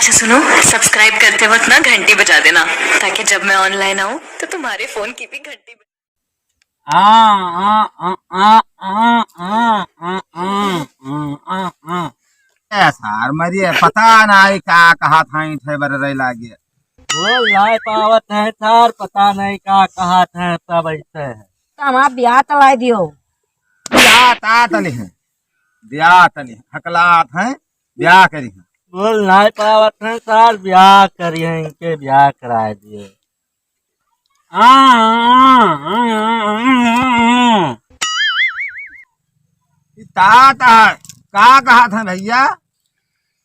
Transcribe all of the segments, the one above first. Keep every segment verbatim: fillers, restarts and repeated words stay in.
अच्छा सुनो, सब्सक्राइब करते वक्त ना घंटी बजा देना, ताकि जब मैं ऑनलाइन आऊँ तो तुम्हारे फोन की भी घंटी बजे। आ, आ, आ, आ, आ, आ, आ, आ, आ, आ। ए सार, मरिए, पता नाई का कहा था, इठे बर रह लागे। बोल नाई पावत है सार, पता नाई का कहा था, सब ऐसे है। तो हमार ब्याह तलाय दियो। ब्याह ता तली है, ब्याह तली है, हकलात है, ब्याह करी है। बोल नाई पावत है सार, ब्याह करी है, इनके ब्याह कराए दियो। ई तात है, का कहा था भैया?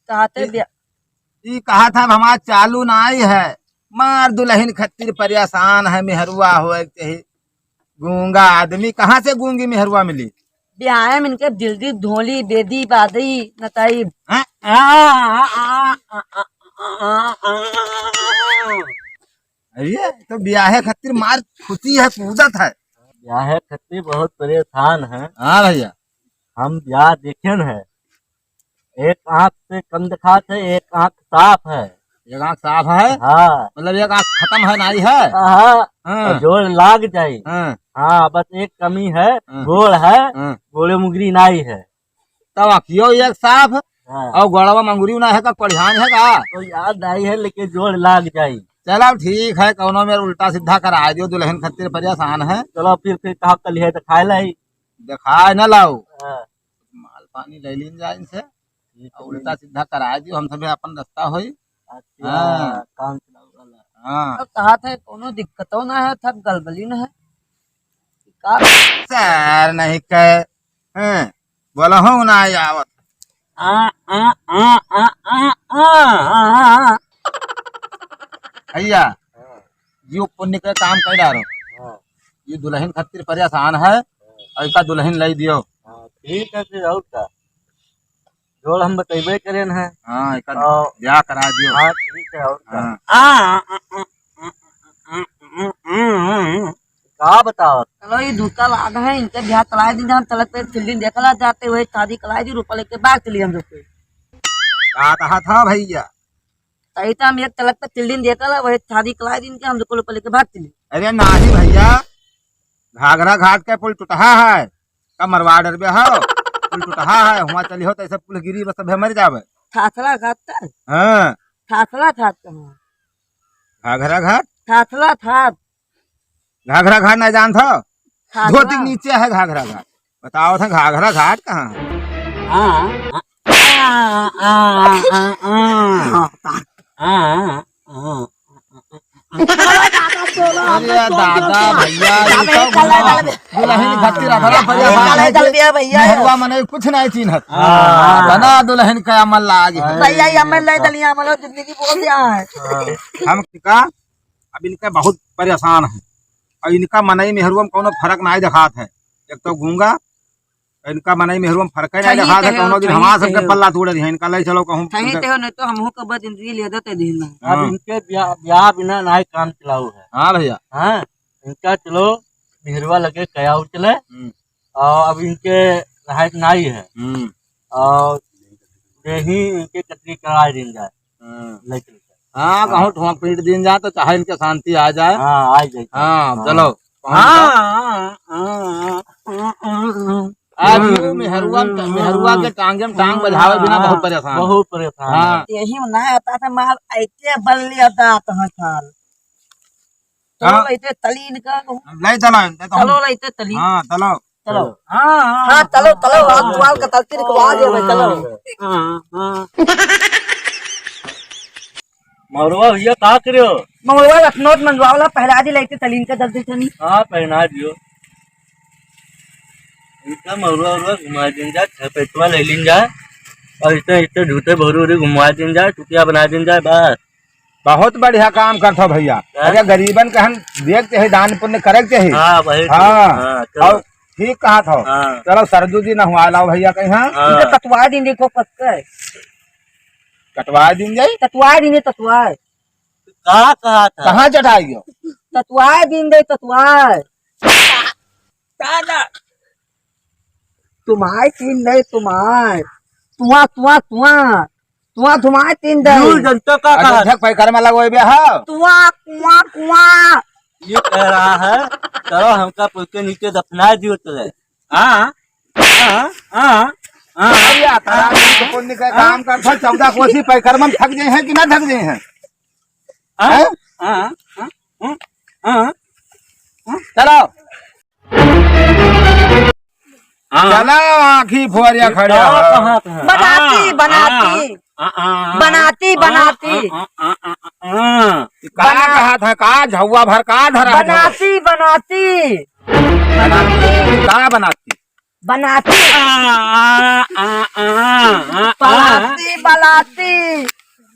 कहते ई, ब्या- ई कहा था, अब हमार चालू नाई है, मार दुलहिन खत्तिर परेशान है, मेहरुआ होए के चाही। गूंगा आदमी, कहाँ से गूंगी मेहरुआ मिली? ब्याहे में इनके दिल दी धोली, बेदी, बादी, नताई। हैं? अरे, तो ब्याहे खातिर मार खुशी है, कूदत है। ब्याहे खातिर बहुत परेशान है। हाँ भैया। हम ब्याह देखेन है, एक आँख से कम दिखात है, एक आँख साफ है। एक आँख साफ है? हाँ। मतलब एक आँख खत्म है, नाई है? हाँ। हाँ। और जोड़ लाग जाई। हाँ। हाँ, बस एक कमी है, हाँ। गोड़ है, हाँ। गोड़े मुगरी नाई है। तब अखियो एक साफ हाँ। और गोड़वा मंगुरी ना है का, कोढ़ियान है का? तो याद आई है, लेकिन जोड़ लाग जाई। चलो ठीक है, कौनो में उल्टा सीधा करा दियो, दुलहिन खत्तिर परेशान है। चलो फिर, फिर कहा कल है तो खाए लाई। दिखाए न लाओ। हाँ। माल पानी ले लीन जाए इनसे, ठीक है। उल्टा सीधा करा दियो, हम सभी अपन रास्ता होई। अच्छा, हाँ। काम चलाओ वाला। हाँ। अब कहा था, कोनो दिक्कतो ना है, सब गलबली ना है। का? सर नहीं कहे, हैं, बोलहु ना आवत। आ, आ, आ, आ, आ, आ, आ, आ। भैया, हाँ। यो पुण्य के काम कर डारो। हाँ। ये दुलहिन खातिर परेशान है, हाँ। ऐसा दुलहिन लाई दियो। हाँ, ठीक है, फिर और का? जोड़ हम बतैबे करेन है। हाँ, एकर और ब्याह करा दियो। हाँ, ठीक है, और का? हाँ। आ, आ, आ, आ, आ, आ, आ, आ, आ। का बताओ? चलो, ये दूसरा लाग है, इनके ब्याह तलाय दिन, हम तलक पे फिल्म देखला जाते हुए, शादी कलाई दी, रुपया लेके बाहर चली हम लोग के। का कहा था भैया? तई तो हम एक तलक पे फिल्म देखला, वही शादी कलाई दिन के हम लोग को रुपया लेके बाहर चली। अरे नाही भैया, घाघरा घाट के पुल टूटहा है, का मरवा डरबे हो? पुल टूटहा है, हुआं चली हो तो ऐसे पुल गिरी, बस सभे मर जावे। ठाठला घाट का? हाँ। ठाठला घाट कहाँ? घाघरा घाट? ठाठला घाट। घाघरा घाट नहीं जानत हो? घाघरा। धोती के नीचे है घाघरा घाट। बताओ था घाघरा घाट कहाँ है? हाँ, हाँ, हाँ, हाँ, हाँ, हाँ। हाँ, हाँ, हाँ। अरे दादा भैया, ये तो दुलहिन खातिर अखरा परिया बात है कि मेहरुआ मने कुछ नहीं चिन्हत। हाँ। बना दुलहिन का अमल लाग है। भैया, ये अमल नहीं दलिया, अमल जिंदगी बोल दिया है। हम का अब इनका बहुत परेशान है। और इनका मनई मेहरुआ में कौनो फर्क नाई देखात है। एक तो गूंगा, इनका मनई मेहरुआ में फर्क ही नाई देखात है। कौनो दिन हमार सबके पल्ला तोड़ दिया, इनका ले चलो कहूँ। सही कहो, नहीं तो हमहू का बस जिंदगी ले देते दिन में। अब हाँ। इनके ब्याह, ब्याह बिना नाई काम चलाऊ है। हाँ भैया। हाँ, इनका चलो मेहरुआ लगे कयाऊ चले। हम्म। और अब इनके रहायत नाई है। हम्म। और यही इनके कतरी करा दिन जाए। हम्म। लेकिन हाँ, हाँ। कहूँ ठोंक पीट दिन जाए तो चाहे इनके शांति आ जाए। हाँ, आ जाए। हाँ, हाँ। चलो। हाँ, हाँ, हाँ, हाँ, हाँ, हाँ। आज वो मेहरुआ, मेहरुआ के टांगे में टांग बजावे बिना बहुत परेशान। बहुत परेशान हाँ। है। यही में ना आता था माल, ऐसे बन लिया था, तो हाँ, साल। चलो हाँ। लइते तली इनका। लइ चलो, लइ चलो। चलो लइते तली। हाँ, चलो। चलो। हाँ, हाँ, हाँ, चलो, चलो, हाँ, हाँ, चलो। हाँ, हाँ। मौरवा भैया, का करे हो? मौरवा लखनऊ मंजवावला, पहला दी लइते तली इनका जल्दी तनी। हाँ, पहना दियो। इनका मौरवा उरवा घुमा दिन जा, छह पैसवा ले लीन जा। और इतने, इतने झूठे भौरू उरी घुमा दिन जा, चुतिया बना दिन जा, बस। बहुत बढ़िया काम करत हो भैया। हाँ? अरे गरीबन के हम देख के ही दान पुण्य करे के ही। हाँ, वही तो। हाँ। हाँ, चलो। और ठीक कहा था। हाँ। चलो सरजू जी नहवा लाओ भैया कहीं, हाँ? हाँ। इनके कटवा दिन देखो कस के। कटवा दिन जाई? कटवा दिन जाई, कटवा। का कहा था? कहाँ चढ़ाई हो? कटवा दिन जाई, कटवा। दादा। तुम्हारे तीन नहीं, तुम्हारे। तुआ, तुआ, तुआ। कुआं धुमाए तीन दे। यूं जनता का अरे कहा? देख, पैकर में लगवाई बे, हाँ। तुआ, कुआं, कुआं। ये कह रहा है, चलो हमका पुल के नीचे दफना दियो चले। हाँ, हाँ, हाँ, हाँ। अरे यार, तारा तो पुण्य का काम कर, चौदह कोसी पैकर में थक गए हैं कि ना थक गए हैं? हाँ, हैं? हाँ, हाँ, हाँ, हाँ। चलो। हाँ। चला, आँखी फोरिया खड़ा का है। कहा था? बनाती, हाँ, बनाती। हाँ, हाँ, हाँ, बनाती, हाँ, बनाती। हाँ, हाँ, हाँ, हाँ। का बना- कहा था, का झौवा भर का धरा है? बनाती, बनाती। बनाती, का बनाती? बनाती। आ, आ, आ, आ, आ, आ। बनाती, बनाती।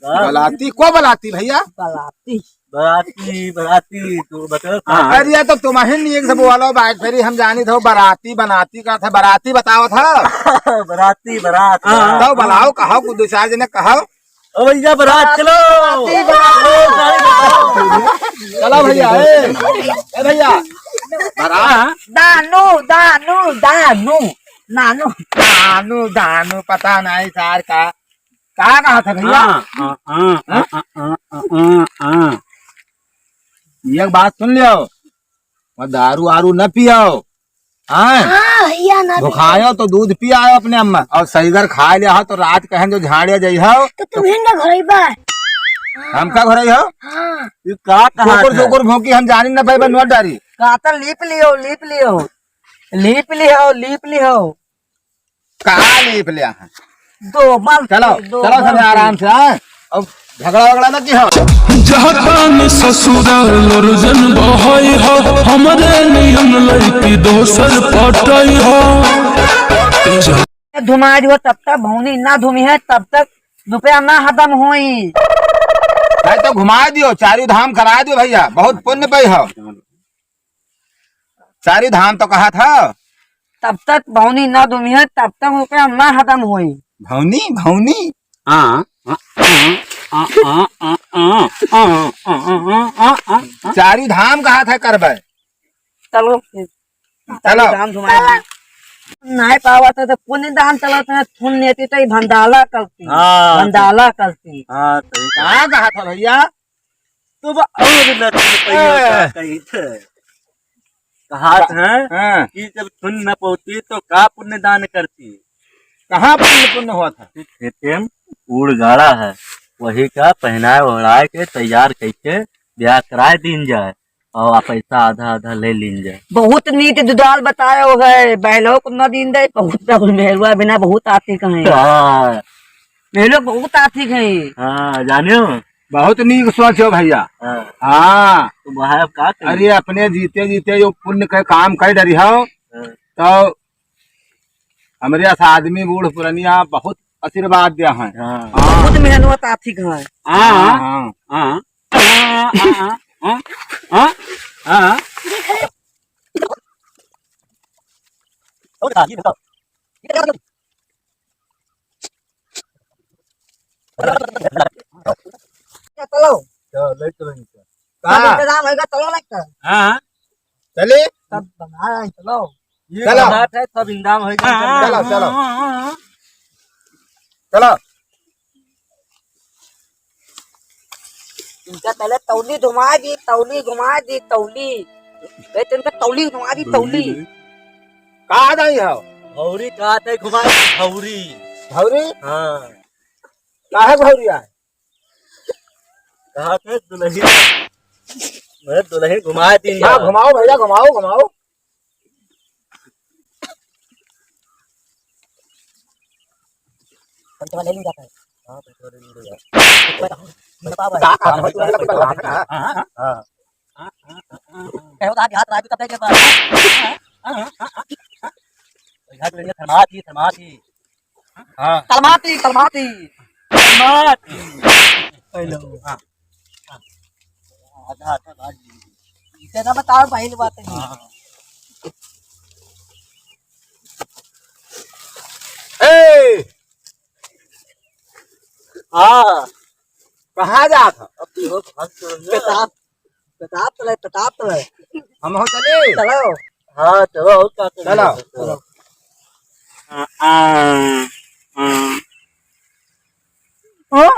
बलाती, को बलाती भैया? बलाती। बराती, बराती, तू बता। हाँ। अरे, ये तो तुम्हें नहीं एक सब बोलो, बात फिर हम जानी थो, बराती, बनाती का था, बराती बताओ था। बराती, बरात, हाँ। बरात। तो बुलाओ, कहो, कुछ दो चार जने कहो। ओ भैया, बरात चलो। बराती, बराती। चलो भैया, ए, ए भैया, बरात। हाँ। दानू, दानू, दानू, नानू। दानू, दानू, पता नहीं सार का। का कहा था भैया? हाँ, हाँ, हाँ, हाँ? हाँ, हाँ, हाँ, हाँ, हाँ। एक बात सुन लियो, मैं दारू आरू न पियो, हाँ? हाँ, भैया ना पियो। भुखायो तो दूध पियाओ अपने अम्मा, और सहीगर खा लिया हो तो रात कहन जो झाड़े जाइ हो। तो तुम्हें ना घरई बा। हमका घरई हो? हाँ। ये का कहा कुकुर था? सुकुर भौंकी हम जानी न पाइबा नोट डारी। का तो लीप लियो, लीप लियो, लीप लियो, लीप लियो। कहाँ लीप लिया है? दो बाल्टी, चलो, दो चलो सब बाल्टी। आराम से, हाँ? अब झगड़ा वगड़ा ना की हो। जापान ससुराल लोरजन बहाई हो, हमरे नियन लड़की दोसर पटाई हो। धुमाई दियो तब तक, भौनी ना धुमी है तब तक रुपया ना हदम होई। भाई तो घुमा दियो, चारू धाम करा दियो भैया, बहुत पुण्य पाई हो। चारी धाम तो कहा था। तब तक भौनी ना दुमिया, तब तक ओके ना खत्म होई। भौनी, भौनी। हाँ, हाँ, हाँ। चारी धाम कहा था करबे। चलो। चलो। धाम घुमाए। नहीं पावा तो, तो पुण्य दान चलत है, पुण्य नेती तो ही भंडाला करती। हाँ। भंडाला करती। हाँ, सही कहा। कहाँ कहा था भैया? तो बा-, और न सुन पाइयो ए। का कही थे। कहात का-, हैं हाँ। कि जब सुन न पौती तो का पुण्य दान करती? कहाँ पुण्य, पुण्य हुआ था? खेते में ऊड़ गाड़ा है, वही का पहनाए ओढ़ाए के तैयार कइके ब्याह कराए दीन जाए और पैसा आधा आधा ले लीन जाए। बहुत नीक दुदाल बतायो है, बहलो को न दीन दे, बहुत मेहरुआ बिना बहुत आती कहें। हाँ। मेहरुआ बहुत आती कहें। हाँ, जानियो। बहुत नीक सोच हो भैया। हाँ। हाँ। तो भाई अब का करी? अरे अपने जीते जीते यो पुण्य के काम कर डरी हो, हाँ। तो हमरे अस आदमी बूढ़ पुरनिया बहुत आशीर्वाद दिया है। हाँ। हाँ। बहुत मेहनत आथिक है। हाँ, हाँ। हाँ। हाँ, हाँ, हाँ, हाँ, हाँ, हाँ। चलो। चलो, ले चलो इनका। सब का? इंतजाम होइगा, चलो ना इनका। हाँ। चले? सब बना रहे हैं, चलो। ये चलो। बात है, सब इंतजाम होइगा, हाँ, चलो। चलो, चलो। हाँ, हाँ, हाँ। चलो। इनका पहले तौली घुमा दी, तौली घुमा दी, तौली। ए, तो इनका तौली घुमा दी, तौली। कहाँ जाई हो? भौरी कहाँ तक घुमा दी, भौरी। भौरी? हाँ। काहे भौरी आए? कहाँ के दुल्हन? मैं दुल्हन घुमा दी हाँ, यार। घुमाओ भैया, घुमाओ, घुमाओ। पंचवा ले लीन जाता है। हाँ, पंचवा ले लीन जाता है। हाँ, हाँ, हाँ। हाँ। कहो तो हाथ, हाथ राजू तब देखे पर। हाँ, हाँ, हाँ, हाँ। यहाँ के लिए थर्मास ही, थर्मास ही। हाँ। कलमाती, कलमाती। कलमाती। हेलो। हाँ। आधा, आधा भाग लीजिए। इसे ना बताओ, पहली बात है। हाँ। ए! हाँ। कहाँ जात ह? अब तो भाग तो रही है। प्रताप, प्रताप तले, प्रताप तले। हम हो चली? चलो। हाँ, चलो, और का करेंगे? चलो। चलो। आ, आ, आ। हाँ?